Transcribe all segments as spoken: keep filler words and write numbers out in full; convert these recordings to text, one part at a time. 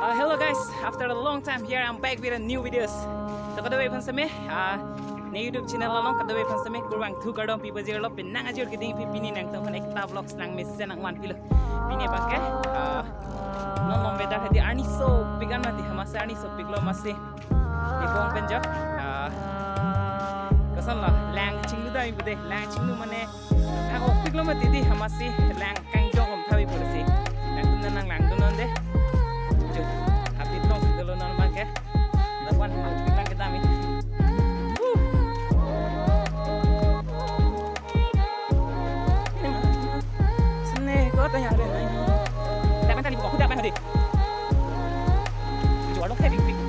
Uh, hello guys, after a long time here I'm back with a new videos. So kadokave aphan seme, uh, ne YouTube channel along kadokave aphan seme kurvangthu kardom pipajirlo. Penang ajir keding pi pini nangtum aphan ekta vlogs nangmesen nangvanpilo. Pini abangke, uh, non non weather hedi arni sopik an mati, amatsi arni sopiklo amatsi. Dipong pen jo. Ah, kosonlo, lang chinglu dam ipu de, lang chinglu mane, lang okpiklo mati di, amatsi lang kangjong om thabi pura si. Nangtum nang langdun non de. Jo, habit long si dolo non abangke. Lapuan okpik lang kedam i. Woo! Sene ko ta yang re nai. Dapat tadi buka kuda apa tadi? Jual dong, heavy, heavy.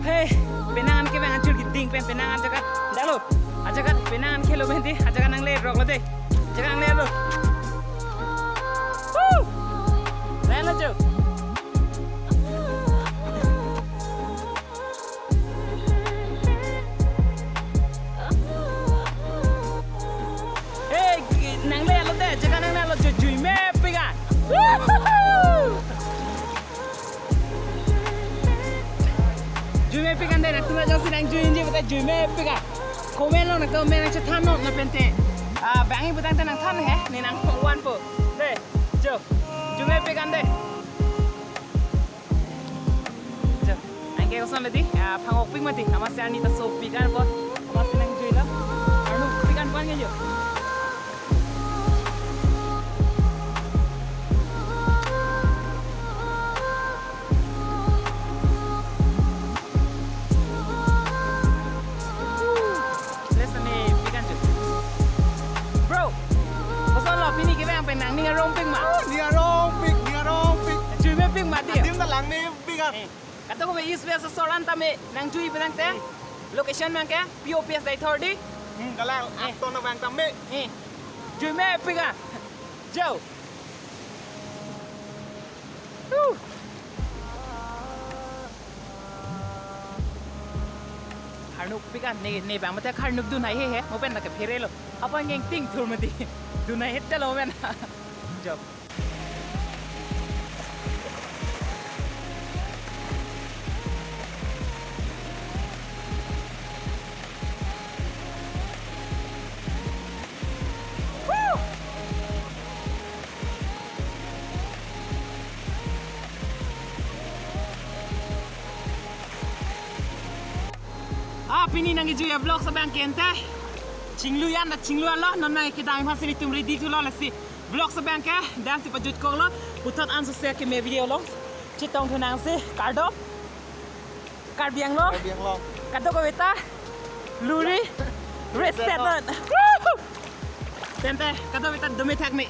Hey, penang an kevang achur kiting pen penang an ajaga dalo. Ajaga penang an khelo pen di, ajaga nangle rok lo de. Ajaga nangle lo. Woo! Lalo jo. Hey, nangle alo de, ajaga nangle alo jo, jui mepik an. Woo! Jui mepik an de, nangtum jongsi nangjui unji pute jui mepik an. Comment lo nangtum comment nangchethan non lapen te. Ah, bang-i putangte nangthan he, ne nangvanpo. De, jo, jui mepik an de. Jo, anke kosonlo di, ah, phang okpik mati, amatsi arni ta sopik an po, amatsi nangjuilo, arnupik an po anke jo. Listen ni, pikan jo. Bro, kosonlo pini kevang pen nangning arongpik ma? Oh, ning arongpik, ning arongpik. Jui mepik ma di? Adim ta langmepik an. Eh, kadokave East West asor an tame nangjui putangte. Location abangke P O P S Daithor di. Hmm, kalang, eh, aton abang tame. Eh, jui mepik an. Jo. Huh. Arnupik an, ne, ne bang mate arnup dun haihe he, mo pen lake pherelo. Aphan kengting thur mati. Dun haihe telo men. Jo. Ah, pini nangkejui a-vlogs abangke ante. Chinglu an ta chinglu alo, non nangkedam aphansi nelitum ready thulo lasi. Vlogs abangke damsi pajutkoklo, puthot an sose keme video lo. Chetongthu nangsi, kardom. Karbi Anglong. Karbi Anglong. Kadokave ta luri reset non. Tente, kadokave ta dome thak me.